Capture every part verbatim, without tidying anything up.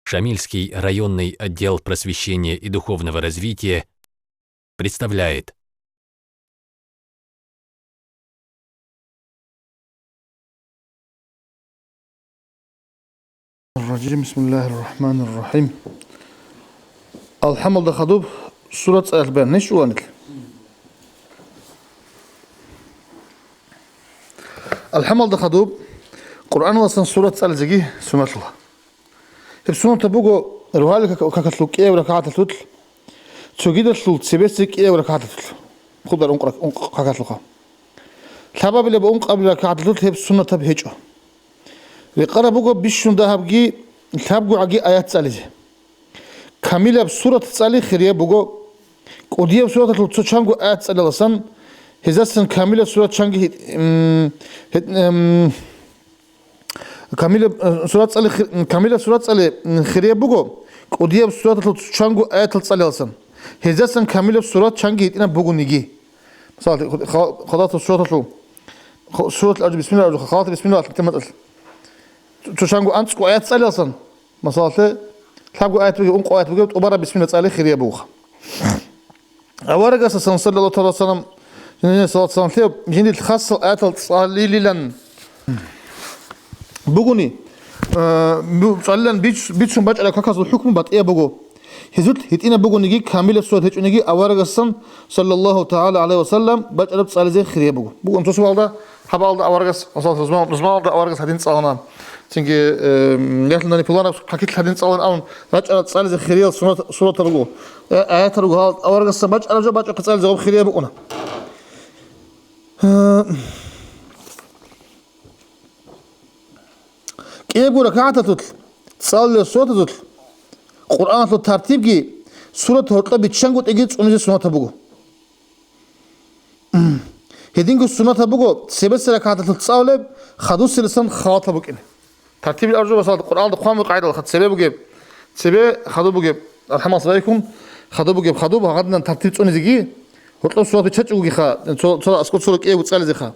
Шамильский районный отдел просвещения и духовного развития представляет. الرجيم. بسم الله الرحمن الرحيم. АлхӀамалда хадуб сурат цӀалулъ баян неш чӀуланил. АлхӀамалда хадуб Къуръаналасан сурат цӀализеги сунатлъула. Гьеб сунатаб буго рогьалил как-, какалъул кӀияб ракагӀаталъулъ, цогидалъул цебесеб кӀияб ракагӀаталъулъ, худал ункъ рак-, ункъ какалъулъха. Лъабабилеб ункъабилеб ракагӀаталъулъ гьеб сунатаб гьечӀо. Рекъараб буго бищун дагьабги лъабгогӀаги аят цӀализе. Камилаб сурат цӀали хирияб буго. КӀудияб сураталъул цо чанго аят цӀалиласан, гьезасан камилаб сурат чанги гьит-, м, гьит-, м, Камилаб, э, сурат цӀали хи-, камилаб сурат цӀали, м, хирияб буго, кӀудияб сураталъул чанго аятал цӀалиялсан. Гьезасан камилаб сурат чанги гьитӀинаб бугониги. Мисалалъе, ху-, ха-, халатаб сураталъул, ху-, суратал аржу бисмилла аржу, халатаб бисмилла алъ, тема цӀалъ. Цо чанго анцӀго аят цӀалиялсан. Масалалъе, лъабго аят бугеб, ункъо аят бугеб, тӀубараб бисмилла цӀали хирияб бугоха. Аварагасасан, саллаллаху гӀалайгьи ва саллам, жиндир салат-салам лъеяв, жиндир хасал аятал цӀалилилан бугони, а, бу-, цӀалилан бич-, бицун бачӀараб каказул хӀукму батӀияб буго. Гьезулъ гьитӀинаб бугониги, камилаб сурат гьечӀониги аварагасан, саллаллаху тагӀала гӀалайгьи ва саллам, бачӀараб цӀализе хирияб буго. Бугун цо суалда, гьабалда аварагас, масала, рузман-, рузманалда аварагас гьадин цӀалана. Цинги, э, яхӀлъунани пуланаб какилъ гьадин цӀалан абун, бачӀараб цӀализе хириял сунат-, суратал руго. Э, аятал руго, гьал аварагасда бачӀараб жо бачӀахъе цӀализе гьаб хирия букӀуна. Э, кӀиябго ракагӀаталъулъ цӀалулел суратазулъ Къуръаналъул тартибги сурат гьоркьоб биччанго тӀеги цӀунизе сунатаб буго. Гьединго сунатаб буго цебесеб ракагӀаталъулъ цӀалулеб, хадусиласан халатаб букӀине. Тартибил аржу басалда Къуръаналда хъван буго къагӀидалха цебе бугеб, цебе хадуб бугеб, архӀамас райхун, хадуб бугеб, хадуб гьагъадинан тартиб цӀунизеги, гьоркьоб сурат биччачӀогогиха, цо-, цо аскӀор цо ракӀиябго цӀализеха.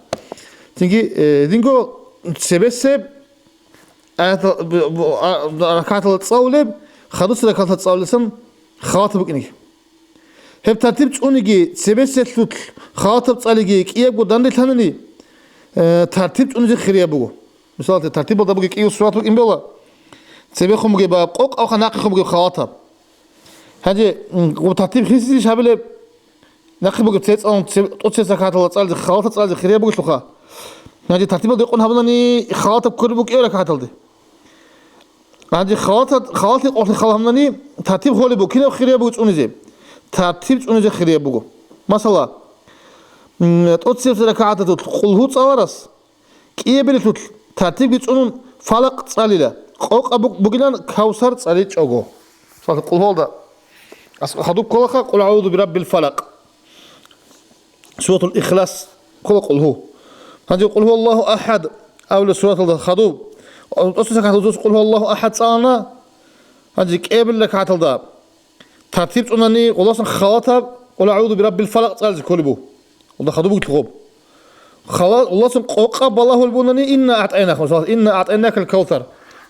Цинги, э, гьединго цебесеб аятал, бу-, бу-, а, ракагӀатал цӀалулеб, хадусел ракагӀатал цӀалулесан халатаб букӀинеги. Гьеб тартиб цӀуниги, цебесеб лъулъ халатаб цӀалиги кӀиябго данделъанани, э, тартиб цӀунизе хирияб буго. Мисалалъе, тартибалда бугеб кӀиго сурат букӀин бела, цебехун бугеб баб къокъабха, нахъехун бугеб халатаб. Гьанже, м, гъоб тартиб хисизищ гьабилеб? Нахъе бугеб цецӀалун, цеб-, тӀоцебесеб ракагӀаталда цӀализе, халатаб цӀализе хирияб бугелъулха. Гьанже тартибалда рекъон гьабунани халатаб кколеб букӀине ракагӀаталде. Гьанже халатаб, халатаб къоркье халаб гьабунани, тартиб холеб буго, кинаб хирияб буго цӀунизе? Тартиб цӀунизе хирияб буго. Масала, м, тӀоцебесеб ракагӀаталъулъ Къулгьу цӀаларас кӀиябилелъулъ тартибги цӀунун Фалакъ цӀалила, къокъаб буг-, бугилан Кавсар цӀаличӀого. Масала, Къулгьуялда ас-, хадуб кколаха Къул агӀузу бираббил фалакъ. Суратул Ихлас ккола Къулгьу. Гьанже Къул гьуаллагьу ахӀад абулеб сураталда хадуб, тӀоцебесеб ракагӀаталда Къул гьуаллагьу ахӀад цӀалана, гьанже кӀиябилеб ракагӀаталда тартиб цӀунани, гъуласан халатаб Къул агӀузу бираббил фалакъ цӀализе кколеб буго. Гъулда хадуб бугелъул гъоб. Хала-, гъуласан къокъаб балагьулеб бунани, инна агӀтӀайнака, масала, инна агӀтӀайнакал кавсар.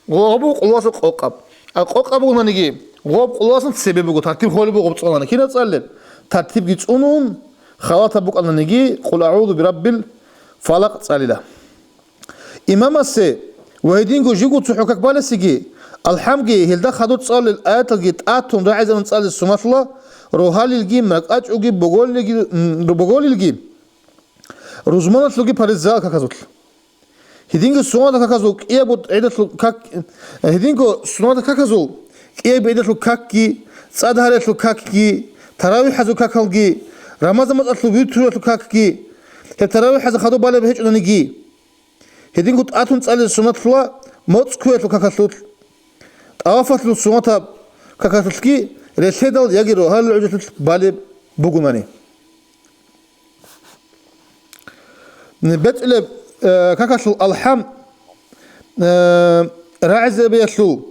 Гъоб буго гъуласан къокъаб. А къокъаб бугонаниги, гъоб гъуласан цебе буго, тартиб холеб буго гъоб цӀалани. Кинаб цӀалулеб? Тартибги цӀунун, халатаб букӀананиги, Къул агӀузу бираббил фалакъ цӀалила. Имамасе ва гьединго живго цохӀо как балесеги, алхӀамги гьелда хадур цӀалулел аяталги тӀатун рагӀизабун цӀализе суннатлъула, рогьалилги, макьачӀоги, боголилги, м, боголилги, рузманалъулги паризал каказулъ. Гьединго суннатал каказул кӀиябго гӀидалъул как, гьединго суннатал каказул кӀиябго гӀидалъул какги, цӀад гьариялъул какги, таравихӀазул какалги, рамазан мацӀалъул витруялъул какги, гьеб таравихӀазда хадуб балеб гьечӀонаниги. Гьединго тӀатун цӀализе суннатлъула моцӀ ккуялъул какалъулъ, тӀавафалъул суннатаб какалъулъги релълъедал яги рогьалил гӀужалъулъ балеб бугунани. БецӀулеб, э, какалъул алхӀам, э, рагӀизабиялъул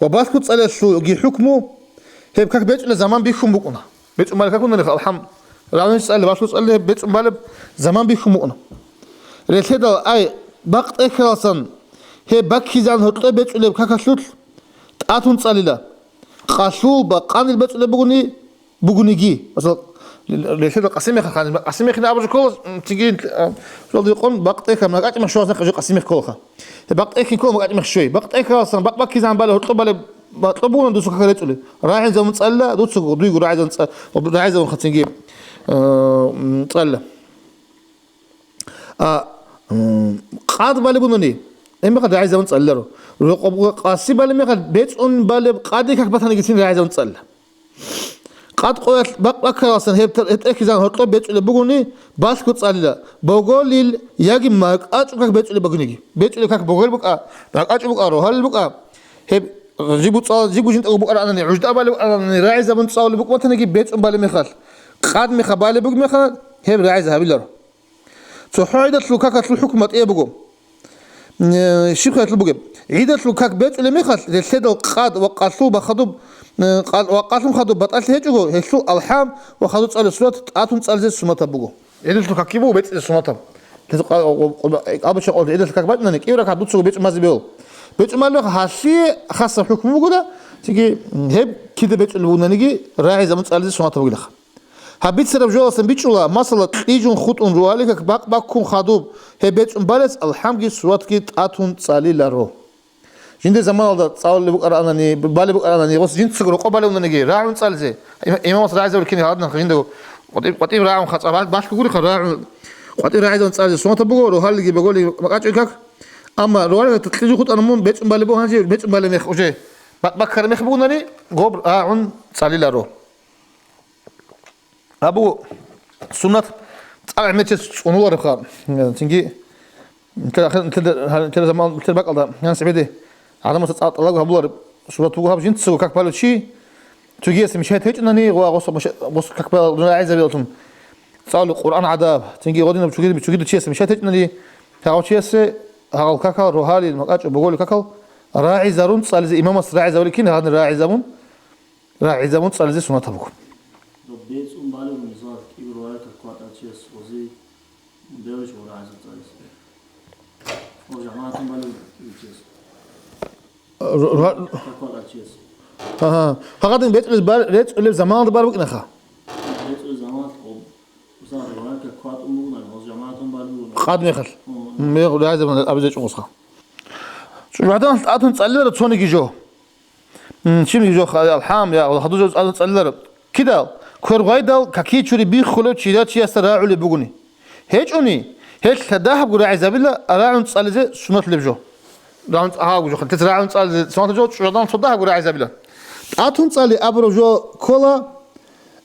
ва балъго цӀалиялъулги хӀукму, гьеб как бецӀулеб заман бихьун букӀуна. БецӀун балеб как бугонаниха, алхӀам, рагӀунищ цӀализе, балъго цӀализе гьеб бецӀун балеб заман бихьун букӀуна. Релълъедал, ай, бакъ тӀехьаласан гьеб баккизегӀан гьоркьоб бецӀулеб какалъулъ ТӀатун цӀалила. Къалъул бакъанил бецӀулеб бугони, бугониги. Масала, релълъидал къасим мехалъ, къасим мехин абуржи ккола, м, цинги, а, жолда йикъун бакъ тӀехьа, макьачӀ мех щваз нахъа жо къасим мех кколаха. Гьеб бакъ тӀехьин ккола, макьачӀ мех щвей. Бакъ тӀехьаласан бакъ баккизан бале, гьоркьоб балеб, бакьоб бугони дуца как рецӀули. РагӀизабун цӀалила, дуцаго дуйго рагӀизабун цӀа-, рагӀизабун хъацинги, а, м, цӀалила. А, м, къад балеб бугони, гьеб мехалъ рагӀизабун цӀалиларо. Рокъоб къаси балеб мехалъ, бецӀун балеб къаде как батанигицин рагӀизабун цӀалила. Къад къоялъ бакъ баккараласан гьеб тер-, гьеб тӀехьизан гьоркьоб бецӀулеб бугони, балъго цӀалила, боголил яги макьачӀу как бецӀулеб бугониги. БецӀулеб как богол букӀа, макьачӀу букӀа, рогьалил букӀа. Гьеб жиб буцӀа-, жиб бужинтӀаго букӀаранани, гӀужда балеб букӀаранани, рагӀизабун цӀалулеб букӀ батаниги бецӀун балеб мехалъ, къад меха балеб бугеб мехалъ, гьеб рагӀиз гьабиларо. ЦохӀо гӀидалъул какалъул хӀукму батӀияб буго. Э, щиб хӀалалъул бугеб? ГӀидалъул как бецӀулеб мехалъ, релълъедал къад ва къалъул ва хадуб, э, къал-, ва къалъун хадуб батӀалъи гьечӀого, гьелъул алхӀам ва хадуб цӀалулеб сурат тӀатун цӀализе суннатаб буго. ГӀидалъул какги буго бецӀизе суннатаб. Гьез къа-, къо-, къо-, къо-, абу чакъулда гӀидалъул как бачӀунани, кӀиго ракагӀат дуцаго бецӀун базе бегьула. БецӀун балеб мехалъ, гьасие хасаб хӀукму бугода, цинги, гьеб кида бецӀулеб бугонаниги, рагӀизабун цӀализе суннатаб бугилаха. Гьаб бицараб жоялдасан бичӀчӀула, масала, кьижун хутӀун рогьалил как бакъ баккун хадуб, гьеб бецӀун балес алхӀамги суратги тӀатун цӀалиларо. Жиндир заманалда цӀалулеб букӀаранани, балеб букӀаранани, гъос жинцаго рокъоб балев вугониги, рагӀун цӀализе. Им-, имамас рагӀизабулеб кин гьаладнанха жиндаго. КъватӀиб, къватӀиб рагӀун хъацӀа бал-, балъго гурихъа рагӀун. КъватӀиб рагӀизабун цӀализе суннатаб буго, рогьалилги боголил макьачӀул как. Амма рогьалил как кьижун хутӀана мун, бецӀун балеб буго гьанже, бецӀун балеб мех уже. Бакъ баккараб мех бугони, гъоб рагӀун цӀалиларо. Абу суннат цӀар гӀемер чияс цӀунуларебха. Цинги нилъер ахир, нилъер, нилъер заман, нилъер бакӀалда гьанс гӀебеде гӀадамасда цӀар тӀалаб гьабулареб сурат буго гьаб, жинцаго как балев чи, цогиясе мешать гьечӀунани ва гъос, гъос как балев рагӀизабиялъун цӀалулев Къуръан гӀадаб, цинги гъодинаб цогидаб, цогидав чиясе мешать гьечӀунани, гьав чиясе гьал какал, рогьалил, макьачӀул, боголил какал рагӀизарун цӀализе, имамас рагӀизабулеб кин гьадин рагӀизабун, рагӀизабун цӀализе суннатаб буго. Доб бецӀун балев мисал кӀиго рогьалил как кватӀал чияс гъози белищ гъо рагӀизабун цӀализе. Гъо жамагӀатун балев кӀиго чияс. Р-, р-, Как кватӀал чияс. Агьа. Гьагъадин бецӀулеб бар-, рецӀулеб заманалда бар букӀинаха. БецӀулеб заманалда гъо, мисал, рогьалил как кватӀун бугони, гъоз жамагӀатун балев бугони. Къад мехалъ. Гьун. Мегь рагӀизабун абизе чӀугӀусха. ЧӀужугӀадан тӀатун цӀалиларо цониги жо. М, чимги жо ха-, алхӀам, я, хадуб жо цӀалун цӀалиларо. Кидал? Квергъвайдал какие чури биххулев чиясда рагӀулеб бугони. ГьечӀони, гьелъ дагьабго рагӀизабила рагӀун цӀализе суннатулеб жо. РагӀун цӀа-, гьабго жо, гьелъ рагӀун цӀализе суннатулеб жо, чӀужугӀадан цо дагьабго рагӀизабила. ТӀатун цӀали абураб жо ккола,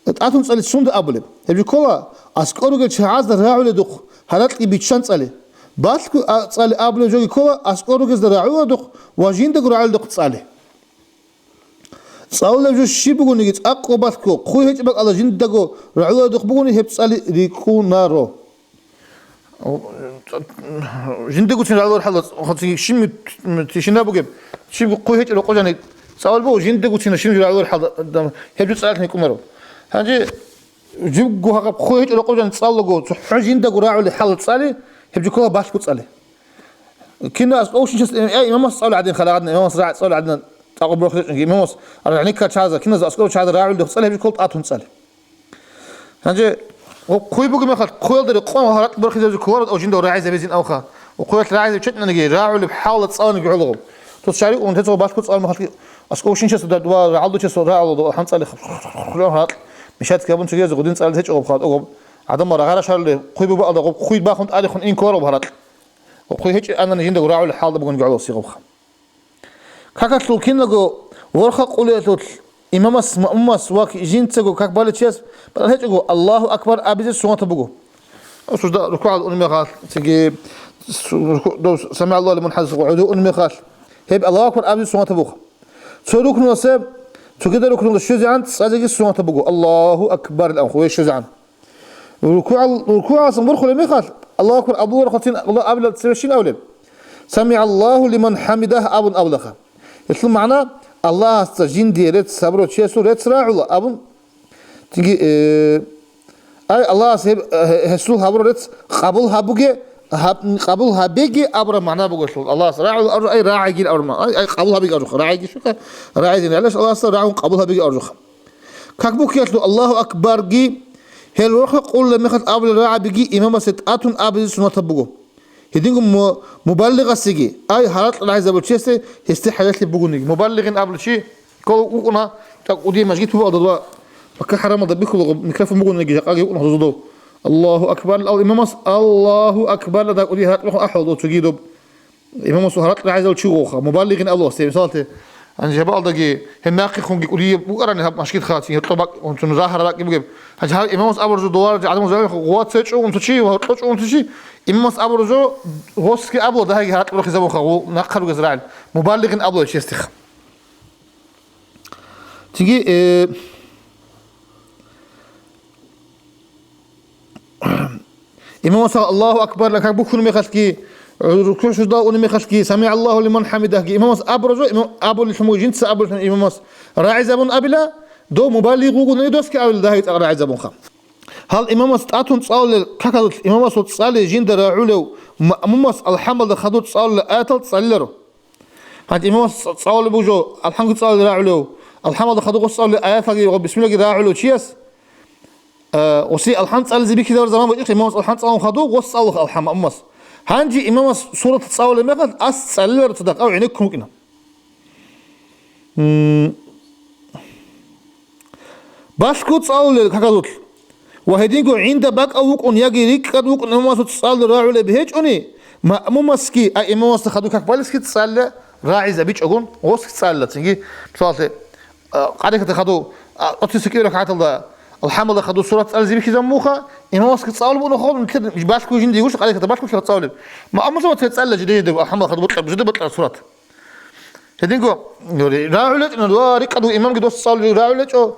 тӀатун цӀали сунда абулеб? Гьеб жо ккола, аскӀор ругел чагӀазда рагӀуледухъ гьаракьги биччан цӀали. Балъго, а, цӀали абулеб жоги ккола, аскӀор ругезда рагӀуледухъ ва жиндаго рагӀуледухъ цӀали. ЦӀалулеб жо щиб бугониги, цӀакъго балъго, хъуй гьечӀеб бакӀалда жиндаго рагӀуледухъ бугони, гьеб цӀали рикӀкӀунаро. Жиндагоцин рагӀулареб хӀалда, щиб тишина бугеб, щиб хъуй гьечӀеб рокъоб жаниб цӀалулеб буго, жиндагоцин щиб рагӀулареб хӀалда, гьеб жо цӀалилъун рикӀкӀунаро. Гьанже жибго гьаб хъуй гьечӀеб рокъоб жаниб цӀалулаго, цохӀо жиндаго рагӀулеб хӀалда цӀали, гьеб жо ккола балъго цӀали. Киназ аскӀов щинчияс, э, имамас цӀалул гӀадин, хала гӀадин, имамас рагӀи цӀалул гӀадин, тӀакъуб борхизе чӀунги имамас, гӀаниккал чагӀазда, киназ аскӀов чагӀазда рагӀуледухъ цӀали, гьеб жо ккола тӀатун цӀали. Гьанже, о, хъуй бугеб мехалъ, хъуялда рекъон ва гьаракь борхизе кколаро, о, жинда рагӀизабизин авха. О, хъуялъ рагӀизаб чӀечӀониги, рагӀулеб хӀалда цӀаланиги гӀоло. Дос шаригӀун тецо балъго цӀалаб мехалъги, аскӀов щинчиясда ва рагӀалдучиясда рагӀуларо, хӀан цӀали гьаракь. Мешать гьабун цогиязе гъудин цӀализе гьечӀо гъоб хӀалда гъоб. ГӀадамал рагъа-рашарулел хъуй бугеб бакӀалда гъоб хъуй бахун тӀадехун ин кколаро гьаракь. Хъуй гьечӀеб анани жиндаго рагӀулеб хӀалда бугониги гӀоло сигъабха. Какалъул киналго ворхъа къулиялъулъ имамас, маъмумас ва жинцаго как балев чияс батӀа гьечӀого, Аллагьу акбар абизе суннатаб буго. Сужда рукугӀалде унеб мехалъ, цинги су-, руку-, дов самигӀаллагьу лиман хӀамидагь гӀодов унеб мехалъ, гьеб Аллагьу акбар абизе суннатаб буго. Цо рукнуласе, цогидал рукнулда щвезегӀан цӀализеги суннатаб буго, Аллагьу акбар абун, хъугьа щвезегӀан. РукугӀал-, рукугӀалдасан борхулеб мехалъ, Аллагьу акбар абуларохъацин Аллагь абилан цеве щиб абулеб? «СамигӀаллагьу лиман хӀамидагь» абун абулаха. Гьелъул магӀна, Аллагьасда жиндие рецц гьабурав чиясул рецц рагӀула абун. Цинги, э, ай, Аллагьас гьеб, э, гьесул гьабураб рецц къабул гьабуге, гьаб-, къабул гьабеги абураб магӀна буго гьелъул. Аллагьас рагӀул абураб, ай, рагӀигил абураб магӀна. Ай, ай, къабул гьабеги абураб жо. РагӀиги щука, рагӀидин гӀелаш Аллагьасда рагӀун къабул гьабеги абураб жо. Как бухьиялъул Аллагьу акбарги, гьел рохел къулла мехалъ абулел рагӀабиги имамасе тӀатун абизе суннатаб буго. Гьединго му-, мубаллигъасеги, ай, гьаракь рагӀизабулчиясе гьесде хӀажатлъи бугониги. Мубаллигъин абулев чи ккола вукӀуна, тӀакӀ кӀудияб мажгит буго алда ва Макка хӀарамалда бихьулаго микрофон бугониги, жакъаги вукӀуна гьозодов. Аллагьу акбар, ал имамас, Аллагьу акбар, ада кӀудияб гьаракь мехун ахӀвал дов цоги доб. Имамасул гьаракь рагӀизал чи вугоха, мубаллигъин абулев гьесие, мисалалъе, гьанже гьаб алдаги, гьеб нахъехунги кӀудияб букӀарани гьаб машгитха, цин гьоркьоб бакӀ, унцун рагьарал ракӀи бугеб. Гьанже гьаб имамас абуржо довар гӀадамал жаваб гъуа цечӀо унцу чи ва гьоркьо чӀо унцу чи, имамас абуржо гъосги абула дагьаги гьаракь рухизабунха, гъо нахъа ругез рагӀил, мубаллигъин абула честихъ. Цинги, э, Имамасал Аллагьу акбарла как бухьун мехалъги, рукугӀ-суждал унеб мехалъги, «СамигӀаллагьу лиман хӀамидагьги» имамас абуразу, имам абулелъун буго, жинца абулелъун имамас рагӀизабун абила, дов мубаллигъ вугони досги абила дагьи цӀакъ рагӀизабунха. Гьал имамас тӀатун цӀалулел каказулъ имамасул цӀали жинда рагӀулев маъмумас алхӀамалда хадур цӀалулел аятал цӀалиларо. Гьанже имамас цӀалулеб буго, алхӀамги цӀалулел рагӀулев, алхӀамалда хадур гъос цӀалулел аяталги ва бисмиллаги рагӀулев чияс, Э, гъоси алхӀам цӀализе бихьизабураб заман бачӀухъе, имамас алхӀам цӀалун хадув, гъос цӀалулха алхӀам, аммас. Гьанже имамас сурат цӀалулеб мехалъ, ас цӀалиларо цадахъ ав гӀенеккун вукӀина. М, балъго цӀалулел каказулъ ва гьединго гӀинда бакӀав вукӀун яги рикӀкӀад вукӀун имамасул цӀалулел рагӀулеб гьечӀони, маъмумасги, а имамасда хадув как балесги цӀалила рагӀизабичӀогун, гъосги цӀалила цинги, мисалалъе, А, къарикатда хадув, а, оци сикӀира ракагӀаталда, алхӀамалда хадув сурат цӀализе бихьизабун буха, имамасги цӀалулеб буго хадув, нилъер балъго жинди гуш, къарикатда балъго лъа цӀалулеб. Ма амма цо цӀалила жидеде, алхӀамалда хадув бокьа, жиде бокьа сурат. Гьединго, рагӀулечӀо, ва рикӀкӀад имамги дос цӀалулев рагӀулечӀо,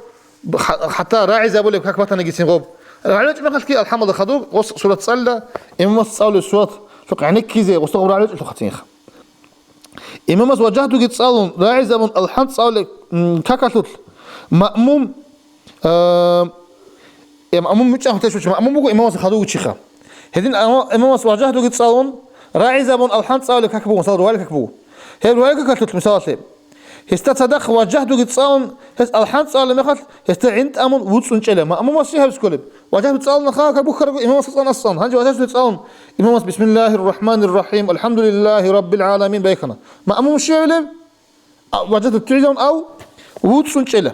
ха-, хатта рагӀизабулеб как батаниги цин гъоб. РагӀулечӀо мехалъги алхӀамалда хадув, гъос сурат цӀалила, имамас цӀалулев сурат, лъукъ гӀенеккизе, гъосда гъоб рагӀулечӀо лъухъа цинха. Имамас важагьдуги цӀалун, рагӀизабун алхӀам цӀалулеб, м, какалъулъ, маъмум, а, э, маъмум мичӀан гьатеш вуч, маъмум буго имамас хадув вучиха. Гьедин ама-, имамас важагьдуги цӀалун, рагӀизабун алхӀам цӀалулеб как буго, мисал, рували как буго. Гьеб рували какалъулъ, мисалалъе, гьесда цадахъ важагьдуги цӀалун, гьес алхӀам цӀалулеб мехалъ, гьесда гӀинтӀамун вуцӀцӀун чӀела. Маъмумас щиб гьабиз кколеб? Важагьду цӀалун, ха, как бухараб имамас цӀалун аслан. Гьанже важагьду цӀалун, имамас бисмиллагьир рахӀманир рахӀим, алхӀамдулиллагьи раббил гӀаламин байхана. Маъмум щиб гьабилеб? А, важагьду лъугӀизабун ав вуцӀцӀун чӀела.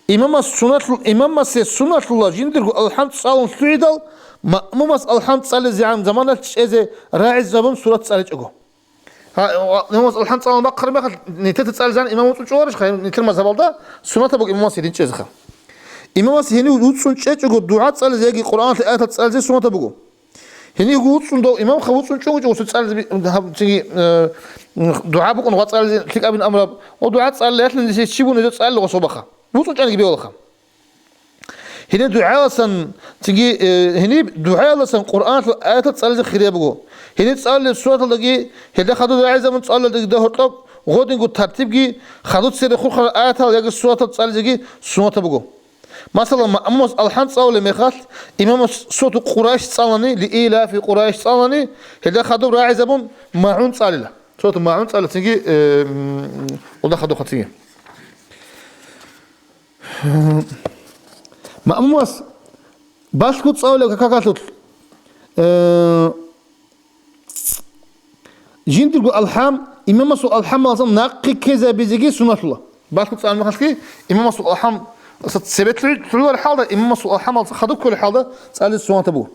Имамас суналъул-, имамасе суналъула жиндирго алхӀам цӀалун лъугӀидал, маъмумас алхӀам цӀализегӀан заманалъ чӀезе рагӀизабун сурат цӀаличӀого. Гьа, ва, имамас алхӀам цӀалун бахъараб мехалъ, нилъеца цӀализан имам вуцӀцӀун чӀоларищха, нилъер мазгьабалда суннатаб буго имамас гьедин чӀезеха. Имамас гьенив вуцӀцӀун чӀечӀого дугӀа цӀализе яги Къуръаналъе аятал цӀализе суннатаб буго. Гьенив вуцӀцӀун дов имамха вуцӀцӀун чӀого гъосда цӀализе би-, гьаб-, цинги, э, дугӀа букӀун ва цӀализе лъикӀабин амраб, ва дугӀа цӀалилалъун гьес чи бун гьезда цӀалила гъособаха. ВуцӀцӀун чӀаниги бегьулаха. Гьениб дугӀаялдасан, цинги, э, гьениб дугӀаялдасан Къуръаналъул аятал цӀализе хирияб буго. Гьениб цӀалулеб сураталдаги, гьелда хадур рагӀизабун цӀалулелдаги дагьоркьоб, гъодинго тартибги, хадур цере хурхарал аятал яги суратал цӀализеги суннатаб буго. Масала, маъмумас алхӀам цӀалулеб мехалъ, имамас сурату Къурайш цӀалани, Лиилафи Къурайш цӀалани, гьелда хадуб рагӀизабун магӀун цӀалила. Сурату магӀун цӀалила, цинги, э, м, гъолда хадубха цинги. Маъмумас балъго цӀалулеб какалъулъ, э, жиндирго алхӀам, имамасул алхӀамаласан нахъе ккезабизеги суннатула. Балъго цӀалмахалъги имамасул алхӀам, цебе лъугӀ-, лъугӀулар хӀалда, имамасул алхӀамалса хадуб кколеб хӀалда цӀализе суннатаб буго.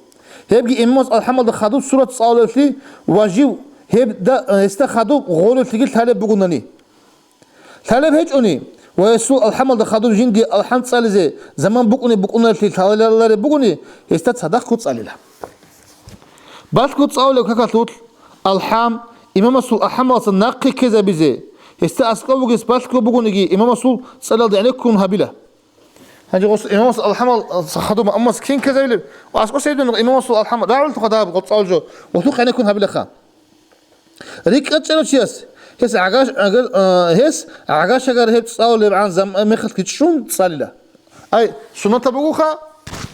Гьебги имамас алхӀамалда хадуб сурат цӀалулевлъи важив, гьебда, гьесда хадуб гъолевлъиги лъалеб бугунани. Лъалеб гьечӀони ва гьесул алхӀамалда хадуб жинди алхӀам цӀализе заман букӀунеб букӀуналъе лъалареб бугони, гьесда цадахъго цӀалила. Балъго цӀалулеб какалъулъ алхӀам имамасул алхӀамалса нахъе ккезабизе, гьесда аскӀов вугес балъго бугониги, имамасул цӀалиялда гӀенеккун гьабила. Гьанже гъос имамас алхӀамал хадуб аммас кин ккезабилеб? Ва аскӀов сайдун имамасул алхӀам рагӀулелъул хадаб гъоб цӀалул жо, гъолъухъ гӀенеккун гьабилаха. РикӀкӀад чӀарав чияс гьес гӀагаш-, гӀага-, а, гьес гӀагашагар гьеб цӀалулебгӀан зам-, мехалъги чӀун цӀалила. Ай, суннатаб бугоха,